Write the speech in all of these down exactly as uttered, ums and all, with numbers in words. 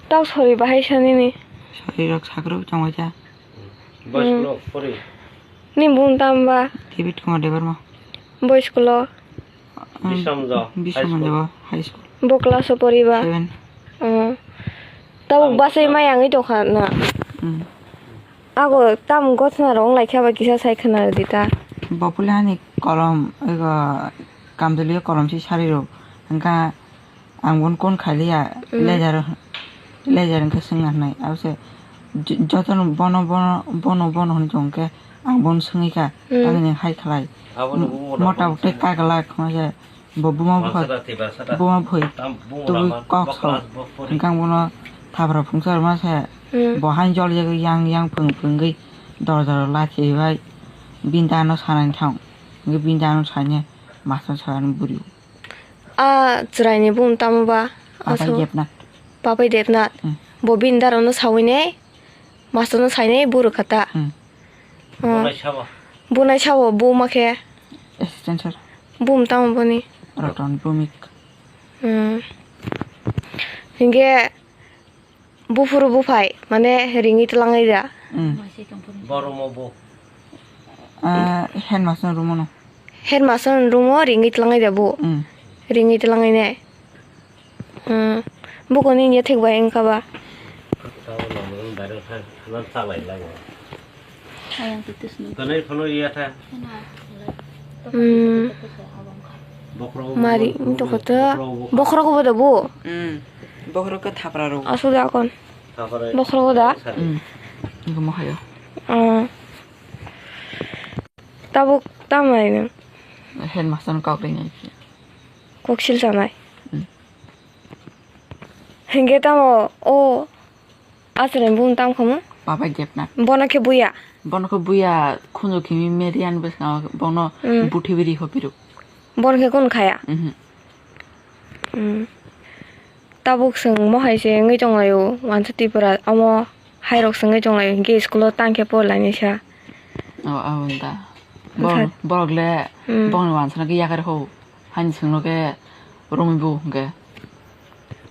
Tau sori bahai sanini. Sori rok sakro chongwacha. Boys Hmm. Club pori. Ni bung tamba. David Kumar Debbarma. Boys Club. Um, Bisramjo High School. Bisramjo High School. Bo class o poriba. Seven. Hmm. Tau Ang basai class. Mai angwi tongkha na. Hmm. Ago tam gotna rong lai kha ba kisa sai khna di ta. Bopuli hani kolom ego kamjoli kolom si sari rok. Hingka Ang bon kon khaliya, Mm. lejar, lejar wngkhe swngna hwnwi. Abose j-, jotono bono, bono, bono, bono hwnwi tongkhe ang bon swngwi kha, Mm. tamoni hai khlai. Aboni M-, bumo mota rok tei swngna. Kagla khma se bo buma bupha, Bansata tei bansata. Buma bupha Tam bumo tubui rama kok bokla sok. Bokpori. Hwnkhe ang bono thapra phungsa rwma se Mm. bo hain jol yagwi yang yang phwng phwngwi dorja rok lachibai bini dano sanani thang. Hwnkhe bini dano saine master sanani bwrwi. A chwraini bung tamo ba? Papai Aso. Debnath. Papai Debnath. Hmm. Bo bini dara no sawi nei, master no sai nei, buru kata. Hmm. Hmm. Bunai sabo. Bunai sabo, bu ma khe? Assistant sir. Bum tamo boni? Roton Bumik. Hmm. Hingke Buphuru buphai, mane ringwi tlangai da. Mm. Boromo bo. Ah, headmaster room no. Headmaster room o ringwi tlangai da bo. Mm. Ringwi tlangai ne. Mm. Buko ni ya thik bai wngkha ba. Tamo nang nang direct han, han chalai lago. Ayang titis no. Ganai phano iya tha. Hmm. Bokhorok Mari, bokhorok toko to. Bokhorok bokhorok bo da bo. Hmm. Bokhorok ko thapra ro. Asu da kon. Thapra. Bokhorok da. Hmm. Niko mo hayo. Ah. Tabuk tamai no. Headmaster no kok ringai. Koksil sanai. Hmm. Hingke tamo o Aswrani bumung tamo khamu? Papai Debnath. Bono khe buya? Bono khe buya, khunju khimi Marian bwskango bono Mm. Buthibiri hopirok. Bono khe kunu khaya? Mhm. Mm. Tabuk chwng mohai se wngwi tonglaio, wansa Tripura omo hairok se wngwi tonglaio, hinkhe school-o tang khe porilainai sa. O, aboni da. Borok, Onkha- borok le Mm. bongni wansana khe yakar ho. Hani chwngno khe romwi bo hwnkhe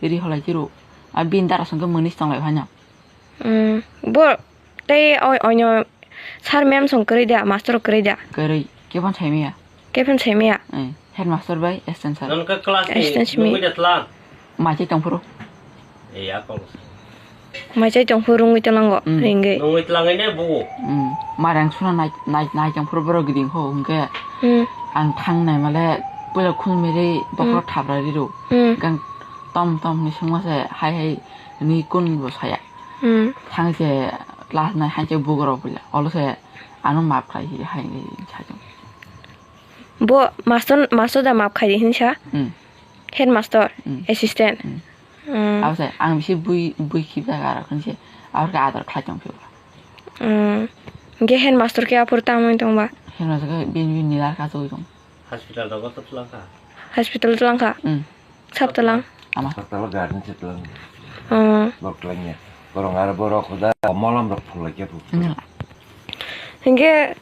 ri holai khe ro. A bini dara songkhe mwnwi se tonglai phano. Mm, bo tei oi, oino sir ma'am song kwrwi da, master rok kwrwi da? Kwrwi, khe phano sai maya. Khe phano sai maya? Eh, headmaster bai assistant sir. Nang khe class ni Assistant simi. Nungwi da tlang? Maichai tongphuru. Ei, a kok. Maichai tongphuru wngwi tonglango, Mm. Ringwi. Nungwi tlangwi ne buo. Mm. Marang suna nai, nai, nai tongphuru borok giding ho, hwnkhe Mm. ang thang nai male puila khun miri bokhorok Mm. thapra riro. Mm. Gang tom tom ni sungma se hai hai ni kun bo saya. Mm. Thang se class nine hai se bugrok puila. Olo se ano map khai hi hai ni sajong. Bo master, master da map khai di hinsa? Mm. Headmaster, Mm. assistant. Mm. Mm. Abo se, ang bisi bui, bui khibjak aro khe se, abo khe ador khlai tong phio. Mm. Ge headmaster khe aphuru tamo wng tong ba? Headmaster khe bini, bini nila khe achugwi tong. Hospital rogo to twlang kha? Hospital twlang kha? Mm. Sab twlang? Ama. Hospital garden se twlang. Mm. Bok twlang ya. Borong aro borok khuda molom rok phulai khe phu. Nila. Hingke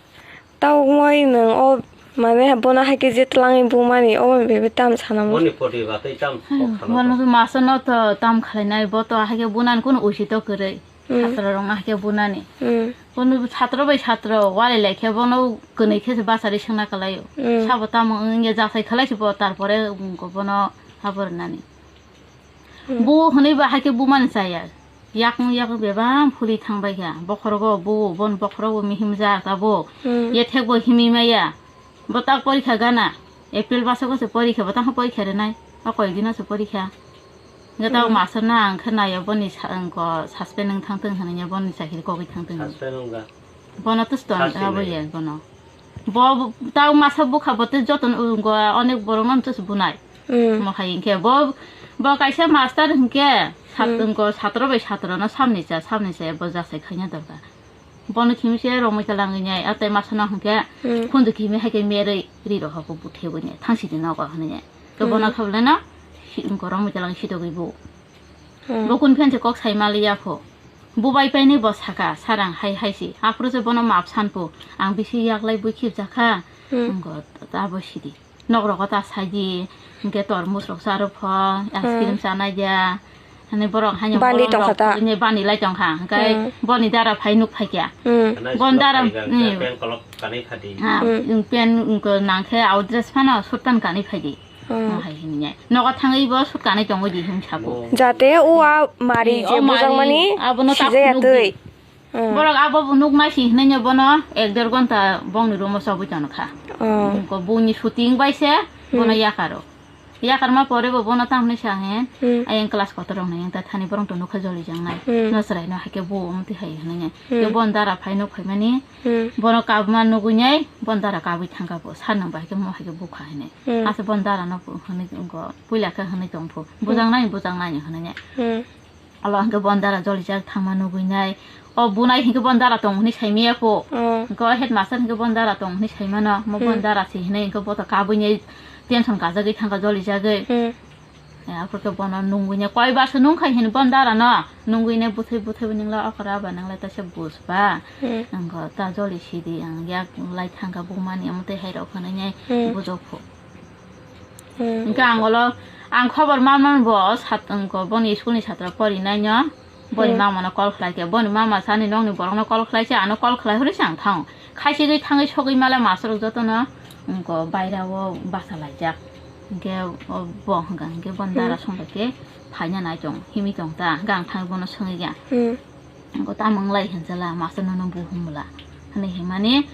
Tabuk moi nwng o, mane, bono hai khe je twlangwi bumani, obo bebe tam sana muchung. Boni poti ba tei tam kok khana Bono to. Masa no to tam khlainai, bo to hai khe bunani kunu usi to kwrwi. Hmm. Satra rok no hai khe bunani. Hmm. Bono satra bai satra wali lai khe bono kwnwi khe se bachari swngna kwlaio. Hmm. Sabo tamo wngya jasai khlai se bo, tarpore bono abo rwnani. Hmm. Bo hwnwi ba hai khe bumani chaya. Yakung yakung bebak phuli thang bai kha. Bokhorogo bo, bon bokhorogo mihim jak abo. Hmm. Yethek bo himwi maya. Bo tak porikha gana. April maso go se porikha, bo tang porikha rinai. O koi dino se porikha. Nge ta Hmm. Master na ang khe naiya boni sa-, ang ko suspend wng thang thung hwnwi boni chakiri kogwi thang thung. Suspend wng da. Bono tus ton Suspend abo wng. Ye bono. Bo, bo, tau masa bukha bo tei joto no, um, go, onek borok no tus bunai. Hmm. Mo hai hinkhe bo, bo kaisa master hinkhe sat-, Hmm. Ko satro bai satro no samni cha, samni cha bo jasai khaina dorkar. Bono khimi se romwi talangwi nai, a tei masa no hinkhe Hmm. Khunju khimi hai khe merwi ri rok bo buthe bo nai, thang sidi nogo hwnwi nai. To Hmm. Bono khablai no si-, ko romwi talang sidogwi bo. Hmm. Bo kun phen se kok sai maliya pho. Bo bai painwi bo saka, sarang hai hai si. Aphuru se bono map san pho. Ang bisi yaklai bui khibjakha. Hmm. Wngkha, ta bo sidi. Nok rogo ta saidi, hwnkhe tormos rok cha rw pho, ice cream chanai ya. Hani borok haino bandi borok tongkha rok ta? Ini bandi lai tongkha. Hwnkhe hmm, boni dara phai nuk phai kya. Hmm. Bon dara, hmm. Pen kolok kanwi phadi. Ha, hmm, pen, nangkhe au dress phano suit pant kanwi phai di. Hmm. Mo hai hwnwi nai. Nogo thangwi bo suit kanwi tongwi di hwn sabo. Jate o a mari je bujang mani abono ta sijaya phunuk twi. Hmm. Borok abo bo nuk nai si hwnwi no bono ek der gonta bongni room o chobwi tongkha. Hmm. Ko boni shooting bai se bono hmm, yakaro. Yakarma pore bo bono tamni sa he, hmm, ayang class kotor rok nai ta thani borok to nukha joli jang nai. Hmm. No chwrai no haikhe bo omo twi hai hwnwi nai. Hmm. Yo bon dara phai nuk phai mani, hmm, bono kabma nugwi nai, bon dara kabwi thangkha bo. Sar nang bai khe mo haikhe bukha hinwi. Hmm. Asa bon dara no hwnwi go puila khe hwnwi tong phu. Hmm. Bujang nai, bujang nai hwnwi nai. Hmm. Olo hwnkhe bon dara jolijak thangma nugwi nai. O bunai hwnkhe bon dara tong hwnwi saimaya kho. Oh. Hwnkhe o headmaster hwnkhe bon dara tong hwnwi saimano. Mo bon hmm, dara se hwnwi hwnkhe bo to kabwi nai tension kajagwi thangkha jolijagwi. Hmm. Eh, aphuru khe bono nungwi nai koi bar se nungkha hini bon dara no. Nungwi nai buthai buthai bo ningla okra ba nangla ta se bus ba. Hmm. Hwnkhe ta joli sidi ang yak lai thangkha bumani omo twi hai rok hwnwi nai hmm, bujok kho. Hmm. Hwnkhe ang olo, ang khobor man man bo sat-, wngko boni school ni satra porinai no, boni hmm, mama no call khlai khe, boni mama sani nokni borok no call khlai se, ano call khlai hwnwi se ang thango. Khaisigwi thangwi sogwi male master rok jotono, wngko baira o bacha laijak. Hwnkhe o bo hwnkha, hwnkhe boni hmm, dara songbai khe phaina nai tong, himwi tong ta, hwnkhe ang thangwi bono swngwi ya. Hmm. Ang ko tamung lai hinjala, master nono bu humla. Hani himani,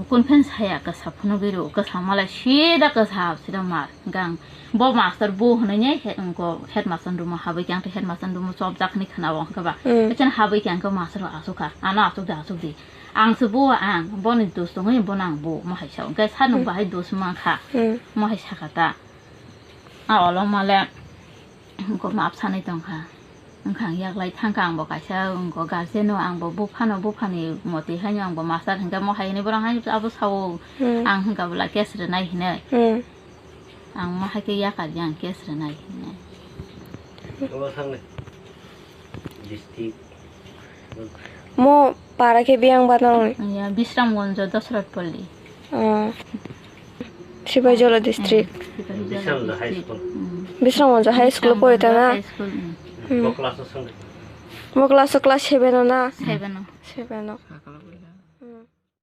kun pen saya kasa phunu biru, kasa malai sida kasa, sida mar, gang. Bo master bu hwnwi ne, he, ang ko headmaster room o habwi khe, ang to headmaster room o chop jak hwnwi khna bo hwnkhe ba. Hmm. Echan habwi khe ang ko master o asuk kha, ano asuk di, asuk di. Ang se bu ang, boni dos tongwi bono ang bu, mo hai sa. Hwnkhe sar nung hmm, bahai dos mankha, hmm, mo hai sakha ta. A olo male. Wngkha map sanwi tongkha. Wngkha ang yaklai thangkha, angbo kaisa wngkha guardian o, angbo buphano, buphani motwi haino angbo master hinkhe mo hai hinwi borok haino abo sao, hmm, ang hinkha bwla case rwnai hinwi. Hmm. Ang mo hai khe yakar di ang case rwnai hinwi. District. Mo para khe biyang ba nang? Ya, Bisramganj, Dosrat Pally. Ah. Sipaijala district. Hmm, Sipaijala district. Bisramganj High School. Hmm. Bisramganj High School pori ta na? High School, hmm. Hmm. Mo class o class seven o na? Seven o. Seven o.